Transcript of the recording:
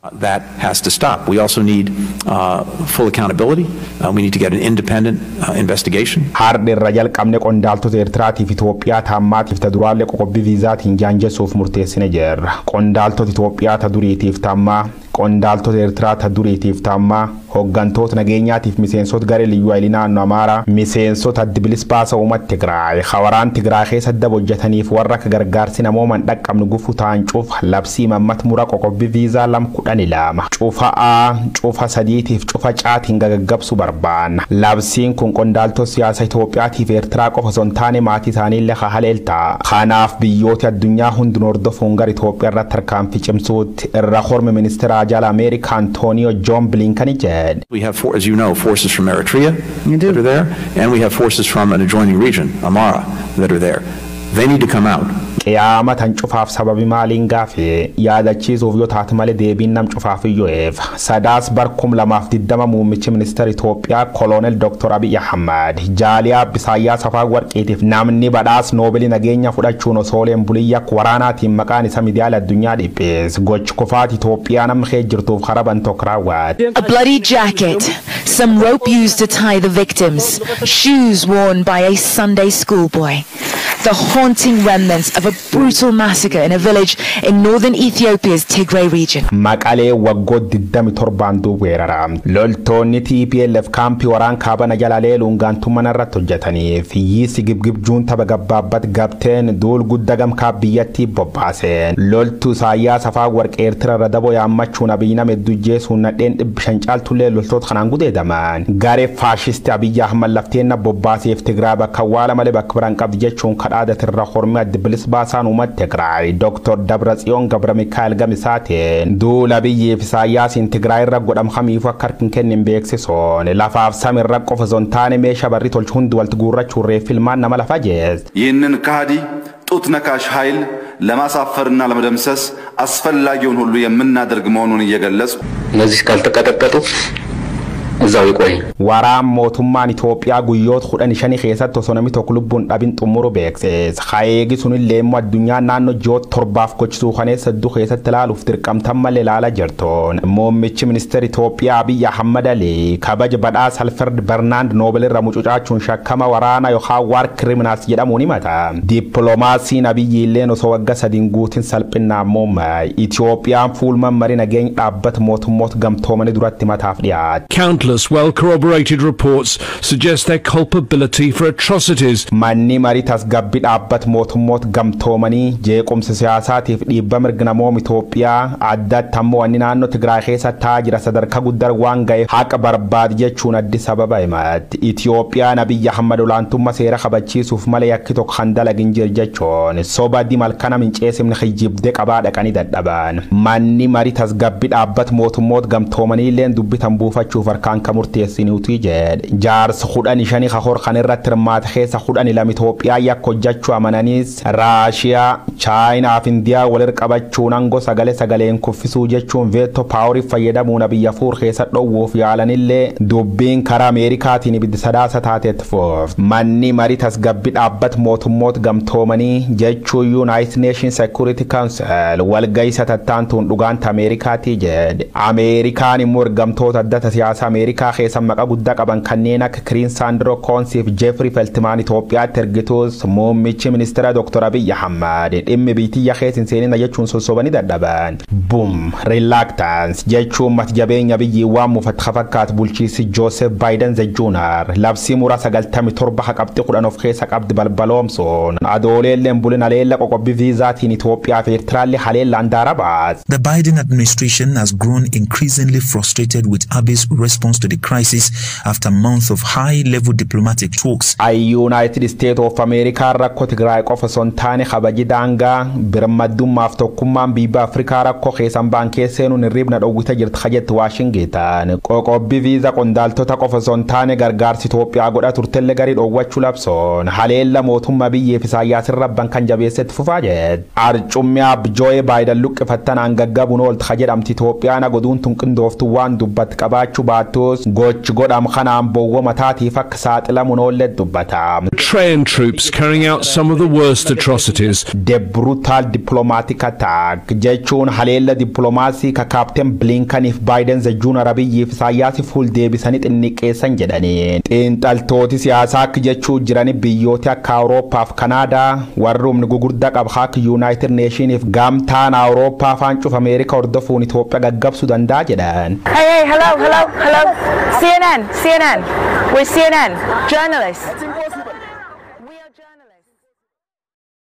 That has to stop. We also need full accountability. We need to get an independent investigation. Har'a irra jalqabne qondaaltota Eertiraatiif Itoophiyaa taammaatiif ta duraallee qoqqobbii viizaatiin jaanjessuuf murteessine jirra. Qondaaltota Itoophiyaa ta duriitiif taammaa, qondaaltota Eertiraa ta duriitiif taammaa, hooggantoota nageenyaatiif miseensota garee liyyuu hayilii naannoo Amaaraa, miseensota Adda Bilisa Baasaa Uummata Tigraay, hawaraan Tigraay keessa daba hojjetaniif warra akka gargaarsi namooman dhaqqabnu gufu ta'an cufa labsii mammat mura qoqqobbii viizaa 2 12 cufa A, cufa sadiitiif cufa caatiin gagaggabsuu barbaanna. Labsiin kun qondaaltota siyaasa Itoophiyaatiif Eertiraa qofa osoo hin taane maatii isaaniillee haleelta. Kanaaf biyyooti addunyaa hundinuu hordofuun gara Itoophiyaa irratti tarkaanfii cimsuutti irra horme ministeera jala Ameerikaa Antooniyoo Joon Blinkani jedhe. We have, as you know, forces from Eritrea that are there, and we have forces from an adjoining region, Amhara, that are there. They need to come out. Qiyaama tan cufaaf sababi maaliin gaafe yaadachiisuuf yoo taate malee deebiin nam cufaaf iyyuu eef. Sadaas bar 2020 muummichi ministeera Itoophiyaa Kolonel Dr. Abiy Ahmad jaaliyaa Isaayyaas Afwerqiitiif namni badhaas Noobilii nageenya fudhachuun osooleen buliyya waraanaatiin maqaan isa miidiyaalee addunyaa dhiphees gochi kufaati Itoophiyaa namni kee jirtuuf haraban tokko raawwate. A bloody jacket, some rope used to tie the victims, shoes worn by a Sunday schoolboy. The haunting remnants of a brutal massacre in a village in northern Ethiopia's Tigray region. Maqalee waggoota 27 duub weeraramte. Loltoonni TPLF kaampii waraan kaabana jala leeluun gaantummaa irratti hojjetaniif hiyyiisi gibgibjuun tapha gabbaabbat gabteen duul guddaa gamkaa biyyattii bobbaaseen. Loltuu Isaayyaas Afwerqee Eertira irra daboo yaammachuun Abiyyi nama hedduu jeesuun nadheen 500 caaltullee loltoota kanaan gudeedaman. Garee faashisti Abiyyi Ahmad lafteenna bobbaaseef Tigraay bakka awwaala malee bakka biraan qabdi jechuun kadhaadatirra hormi Adda Bilisa Baasaan Uummata Tigraay Dr. Dabratsiyoon Gabra Mikaa'el Gamisaatiin duula biyyiif Isaayyaasiin Tigraay irra godham kamiifuu akka harki hin kennin beeksisuun lafaaf samirra qofa osoo hin taane meeshaa barri tolchu hundi walitti guurrachuun reeffi ilmaan nama lafa jees. ይህንን ከሃዲ ጡት ነካሽ ኃይል ለማሳፈርና ለመደምሰስ አስፈላጊውን ሁሉ የምናደርግ መሆኑን እየገለጽኩ እነዚህ ካልተቀጠቀጡ እዛው ይቆይ። Waraan mootummaan Itoophiyaa guyyoota 15 keessatti osoo namni tokko lubbuun dhabin xumuru beeksise. Hayeegi sunillee immoo addunyaan naannoo ji'oota 7f gochisuu kaneessa hedduu keessatti ilaaluuf dirqamtan malee ilaalaa jirtuun. Muummichi ministeera Itoophiyaa Abiyyi Ahmad Ali kabaja badhaasa Alfred Bernaand Noobel irra mucucaachuun shakkama waraana yookaan war criminals jedhamuun himata. Dippiloomaasiin Abiyyi illeen osoo waggaa 3 guutin salphinnaan muummaa Itoophiyaan fuulman marii nageenya dhaabbata mootummoota gamtoomanii duratti mataaf dhiyaate. Countless well corroborated reports suggest their culpability for atrocities. Manni marii tasgabbii dhaabbata mootummoota gamtoomanii jeequmsa siyaasaatiif dhiibba mirga namooma Itoophiyaa addatti ammoo wanni naannoo Tigraay keessa ta'aa jira sadarkaa guddaa waan ga'eef haqa barbaad jechuun Addis Ababa himatti. Itoophiyaan Abiyyi Ahmad olaantummaa seera kabachiisuuf malee yakki tokko kan dalagin jiru jechuun soba dimalkana minceesimni kijibdee qabaa dhaqanii dadhaban. Manni marii tasgabbii dhaabbata mootummoota gamtoomanii illeen dubbitan buufachuuf harkaan kan murteessinuuti jedhe. Jaarsa 15 kakor kan irratti hirmaate keessa 12 Itoophiyaa yakka hojjechuu amananiis Raashiyaa, Chaayinaa fi Indiyaa walirra qabachuun aangoo sagalee sagaleen kuffisuu jechuun veto powerii fayyadamuun biyya fuur keessa dhowwuuf yaalanillee dubbiin karaa Ameerikaatiin ibiddi sadaasa taatetti foof. Manni marii tasgabbii dhaabbata mootummoota gamtoomanii jechuun United Nations Security Council walgahii satattaantuun dhugaanta Ameerikaatii jedhe. Ameerikaan immoo ergamtoota addata siyaasa Ameerikaa keessa maqaa guddaa qaban kanneen akka Kiriin Saandroo Koonsii fi Jeefrii Feltimaan Itoophiyaatti ergituus muummichi ministeera Dr. Abiyyi Ahmad dhimmi biitiyya keessa hin seenina jechuun sossobanii dadhaban. Boom reluctance jechuun mati jabeenya biyyi waan mufatti fakkaatu bulchiisi Joosef Baayiden Junior labsii muraa 97 haqabxii 10 of keessa qabdi balbaloomsuun adooleelleen bulin haleella qoqqobbii viizaatiin Itoophiyaa fi Eertiraallee haleellaan daara baas. The Biden administration has grown increasingly frustrated with Abiy's response to the crisis after months of high-level diplomatic talks. United States of America rakkoo Tigraay qofa osoo hin taane kabaji daangaa birmaddummaaf tokkummaan biyya Afrikaa rakkoo keessan baankee seenuun hirribna dhowwita jirti kajetti Waashingitan. Qoqqobbii viiza qondaaltota qofa osoo hin taane gargaarsi Itoophiyaa godha turtellee garii dhoowwachuu labsoon haleella mootummaa biyyeef Isaayyaas rabban kan jabeessetti fufaa jedhe. Arcummii abjooyee Baayiden luqqifattan hangaggabuun oolti kajedhamti Itoophiyaan goduun tun qindooftu waan dubbatti qabaachuu baattus. jirtus gochi godham kanaan bowwa mataatiif akka saaxilamuun oollee dubbata. Eritrean troops carrying out some of the worst atrocities. The brutal diplomatic attack jechuun haleella dippiloomaasii ka kaapteen Blinkaniif Baayiden Junior Abiyyiif Isaayyaas fuul deebisanii xinniqqeessan jedhanii. Xiinxaltooti siyaasaa akka jechuu jirani biyyooti akka Awuroopaaf Kanaadaa warri humni gugurdaa qabu akka United Nationiif gamtaan Awurooppaa afaan cufa Ameerikaa hordofuun Itoophiyaa gaggabsuu danda'a jedhan. Hey, hey, hello, hello, hello. CNN, CNN. We're CNN. Journalists.